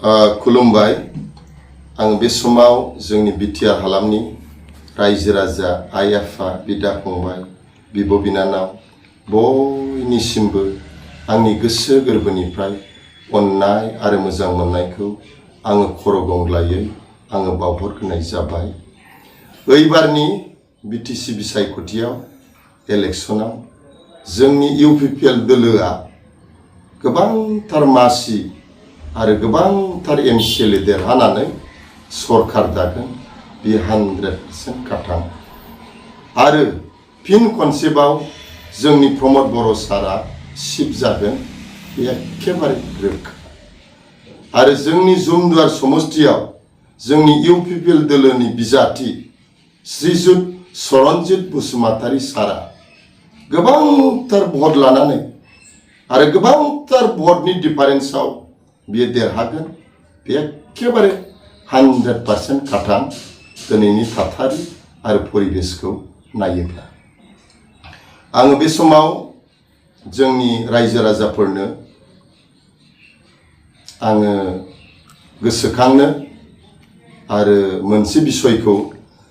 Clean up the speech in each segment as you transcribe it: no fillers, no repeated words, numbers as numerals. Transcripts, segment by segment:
खुलुमबाय आं बे समाव जोंनि बिटिआर हालामनि रायजो राजा आइ आफा बिदा फंबाय बिब' बिनानाव बयनिसिमबो आंनि गोसो गोरबोनिफ्राय अननाय आरो मोजां मोननायखौ आङो खर' गंग्लायै आङो बावहरग्रोनाय जाबाय। ओइबारनि बिटिसि बिसायख'थियाव इलेक्सनाव जोंनि इउपिपिएल दोलोआ गोबांथार मासि आरो गोबांथार एमसिएलए देरहानानै सरकार दागोन बे 100% खाथां। आरो फिन खनसेबाव जोंनि प्रमद बर' सारा चिफ जागोन बे एखेबारे रोखा। आरो जोंनि जुमदुवार समष्टियाव जोंनि इउपिपिएल दोलोनि बिजाथि श्रीजुत सरनजित बसुमतारी सारा गोबांथार भट लानानै आरो गोबांथार भटनि डिफारेन्सआव बियो देरहागोन बे एखेबारे 100% खाथां दिनैनि थासारि आरो परिबेसखौ नायोब्ला। आङो बे समाव जोंनि रायजो राजाफोरनो आङो गोसोखांनो आरो मोनसे बिसयखौ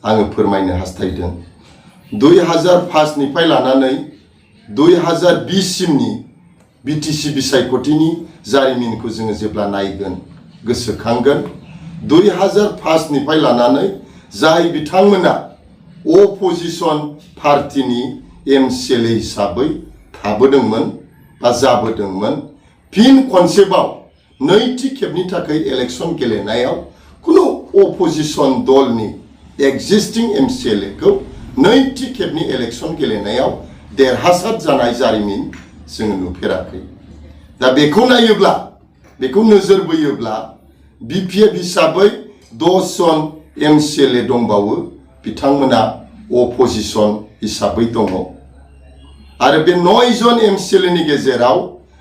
आङो फोरमायनो हास्थायदों। 2005 निफ्राय लानानै 2020 सिमनि बिटिसि बिसायख'थिनि जारिमिनखौ जोङो जेब्ला नायगोन गोसोखांगोन 2005 निफ्राय लानानै जाय बिथांमोना अपोजिशन पार्टीनि एमसिएलए हिसाबै थाबोदोंमोन बा जाबोदोंमोन फिन खनसेबाव नैथि खेबनि थाखाय इलेक्शन गेलेनायाव कुनु अपोजिशन दलनि एक्जिस्टिं एमसिएलएखौ नैथि खेबनि इलेक्शन गेलेनायाव देरहासार जानाय जारिमिन जोङो नुफेराखै। दा बेखौ नायोब्ला बेखौ नोजोर बोयोब्ला बिपिएफ हिसाबै 10 जन एमसिएलए दंबावो बिथांमोना अपोजिशन हिसाबै दङ। आरो बे 9 जन एमसिएलएनि गेजेराव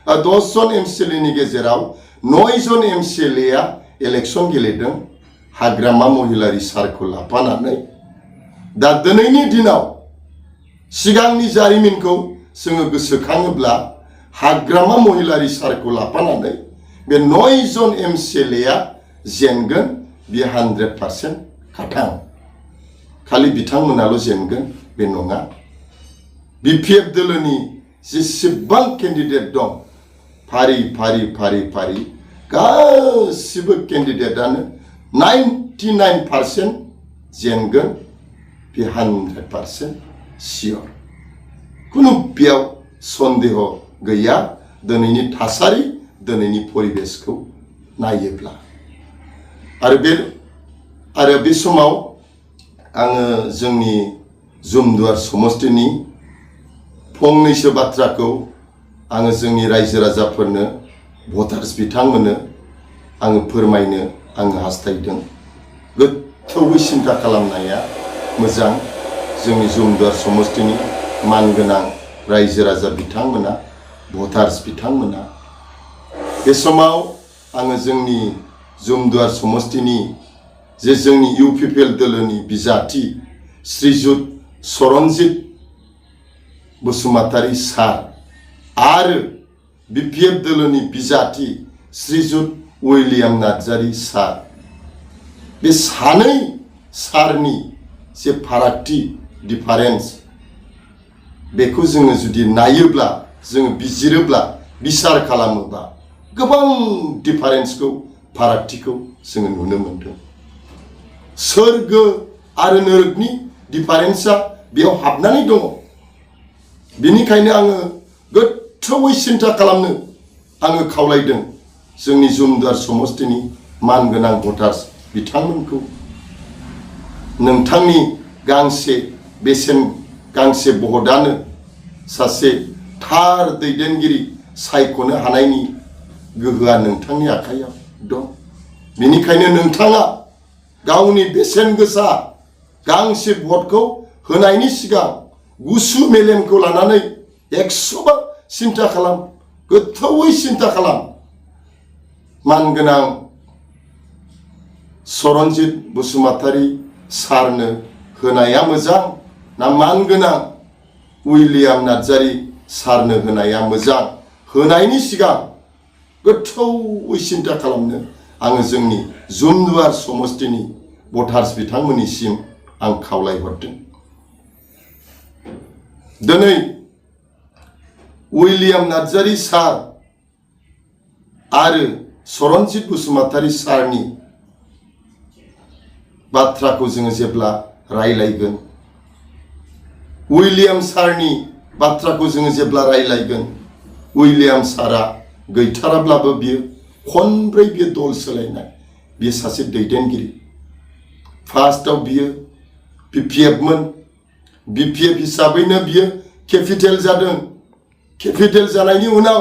10 जन एमसिएलएनि गेजेराव 9 जन एमसिएलएआ इलेक्शन गेलेदों हाग्रामा महिलारी सारखौ लाफानानै। दा दिनैनि दिनाव सिगांनि जारिमिनखौ जोङो गोसोखाङोब्ला हाग्रामा महिलारी सारखौ लाफानानै बे 9 जन एमसिएलएआ जेनगोन बे 100% खाथां। खालि बिथांमोनाल' जेनगोन बे नङा। बिपिएफ दोलोनि जेसेबां केन्डिडेट दं फारि फारि फारि फारि गासिबो केन्डिडेटआनो 99% जेनगोन बे 100% सियर। कुनु बेयाव सन्देह गैया दिनैनि थासारि दिनैनि परिबेसखौ नायोब्ला। आरो बे समाव आङो जोंनि जुमदुवार समष्टिनि फंनैसो बाथ्राखौ आङो जोंनि रायजो राजाफोरनो भटार्स बिथांमोननो आङो फोरमायनो आङो हास्थायदों। गोथौवै सिन्था खालामनाया मोजां। जोंनि जुमदुवार समष्टिनि मानगोनां रायजो राजा बिथांमोना भटार्स बिथांमोना बे समाव आङो जोंनि जुमदुवार समष्टिनि जे जोंनि इउपिपिएल दोलोनि बिजाथि श्रीजुत सरनजित बसुमतारी सार आरो बिपिएफ दोलोनि बिजाथि श्रीजुत उइलियाम नार्जारी सार बे सानै सारनि जे फारागथि डिफारेन्स बेखौ जोङो जुदि नायोब्ला जोङो बिजिरोब्ला बिसार खालामोबा गोबां डिफारेन्सखौ फारागथिखौ जोङो नुनो मोनदों। सोरगो आरो नोरगनि डिफारेन्सआ बेयाव हाबनानै दङ। बेनिखायनो आङो गोथौवै सिन्था खालामनो आङो खावलायदों जोंनि जुमदुवार समष्टिनि मानगोनां भटार्स बिथांमोनखौ। नोंथांनि गांसे भटआनो सासे थार दैदेनगिरि सायख'नो हानायनि गोहोआ नोंथांनि आखायाव दं। बेनिखायनो नोंथाङा गावनि बेसेन गोसा गांसे भटखौ होनायनि सिगां गुसु मेलेमखौ लानानै 100 बार सिन्था खालाम, गोथौवै सिन्था खालाम। मानगोनां सरनजित बसुमतारी सारनो होनाया मोजां ना मानगोनां उइलियाम नार्जारी सारनो होनाया मोजां? होनायनि सिगां गोथौवै सिन्था खालामनो आङो जोंनि जुमदुवार समस्तिनि भटार्स बिथांमोननिसिम आं खावलायहरदों। दिनै उइलियाम नार्जारी सार आरो सरनजित बसुमतारी सारनि बाथ्राखौ जोङो जेब्ला रायलायगोन, उइलियाम सारनि बाथ्राखौ जोङो जेब्ला रायलायगोन, उइलियाम सारा गैथाराब्लाबो बियो खनब्रै बियो दल सोलायनाय, बियो सासे दैदेनगिरि। फार्स्टआव बियो BPF मोन, BPF हिसाबैनो बियो केपिटेल जादों। केपिटेल जानायनि उनाव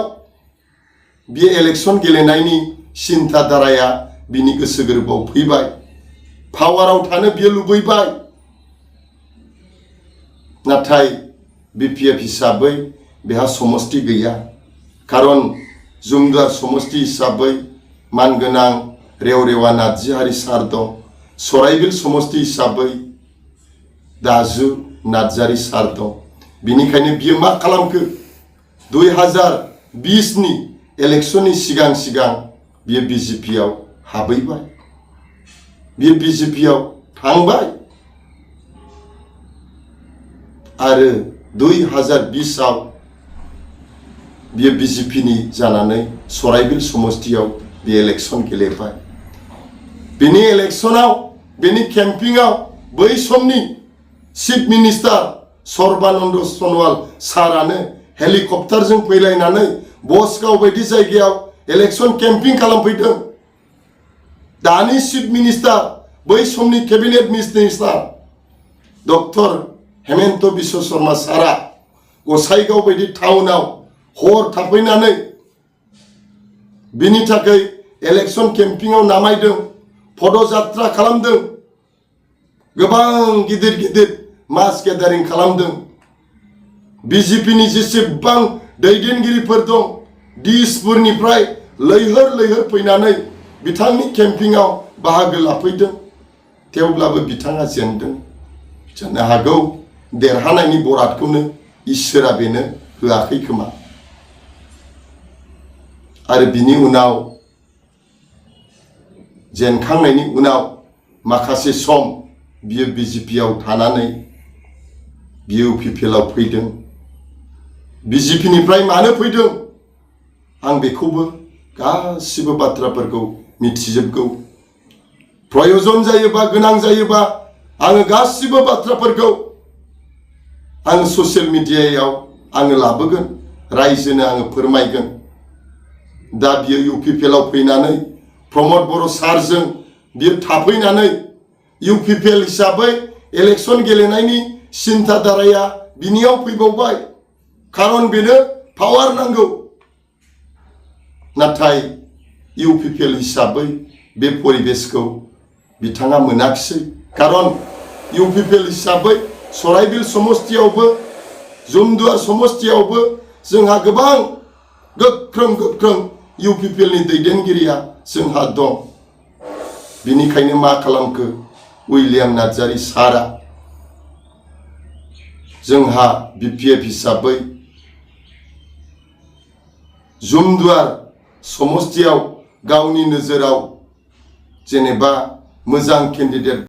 बियो इलेक्शन गेलेनायनि सिन्था धाराया बिनि गोसो गोरबोआव फैबाय। पावाराव थानो बियो लुबैबाय। नाथाय BPF हिसाबै बेहा समस्ति गैया। खारन जुमदुवार समस्ति हिसाबै मानगोनां रेवरेवा नार्जारी सार दं। सराइबिल समस्ति हिसाबै दाजु नार्जारी सार दं। बिनिखायनो बियो मा खालामखो, 2020 नि इलेक्शननि सिगां सिगां बियो BJP आव हाबैबाय। बियो BJP आव थांबाय आरो 2020 आव बियो BJP नि जानानै सराइबिल समस्तियाव बियो इलेक्शन गेलेबाय। बिनि इलेक्शनाव, बिनि केम्पिंआव बै समनि चिफ मिनिस्टार सर्बानन्द सनवाल सारानो हेलिकप्टारजों फैलायनानै बसगाव बायदि जायगायाव इलेक्शन केम्पिं खालामफैदों। दानि चिफ मिनिस्टार, बै समनि cabinet minister doctor Hemant Biswa Sharma सारा गसाइगाव बायदि टाउनाव हर थाफैनानै बिनि थाखाय इलेक्शन केम्पिंआव नामायदों, पदयात्रा खालामदों, गोबां गिदिर गिदिर मास गेदारिं खालामदों। BJP नि जेसेबां दैदेनगिरिफोर दं, दिसपुरनिफ्राय लैहोर लैहोर फैनानै बिथांनि केम्पिंआव बाहागो लाफैदों। थेवब्लाबो बिथाङा जेनदों। जानो हागौ देरहानायनि बरादखौनो इसोरा बेनो होआखै खोमा। आरो बिनि उनाव जेनखांनायनि उनाव माखासे सम बियो BJP आव थानानै बियो UPPL आव फैदों। BJP निफ्राय मानो फैदों आं बेखौबो गासिबो बाथ्राफोरखौ मिथिजोबगौ। प्रयोजन जायोबा, गोनां जायोबा आङो गासिबो बाथ्राफोरखौ आङो ससियेल मिडियायाव आङो लाबोगोन, रायजोनो आङो फोरमायगोन। दा बियो UPPL आव फैनानै प्रमद बर' सारजों बियो थाफैनानै UPPL हिसाबै इलेक्शन गेलेनायनि सिन्था धाराया बिनियाव फैबावबाय। खारन बेनो पावार नांगौ। नाथाय UPPL हिसाबै बे परिबेसखौ बिथाङा मोनाखिसै। खारन UPPL हिसाबै सराइबिल समस्तियावबो, जुमदुवार समस्तियावबो जोंहा गोबां गोख्रों गोख्रों UPPL नि दैदेनगिरिया जोंहा दं। बिनिखायनो मा खालामखो उइलियाम नार्जारी सारा जोंहा BPF हिसाबै जुमदुवार समस्तियाव गावनि नोजोराव जेनेबा मोजां केन्डिडेट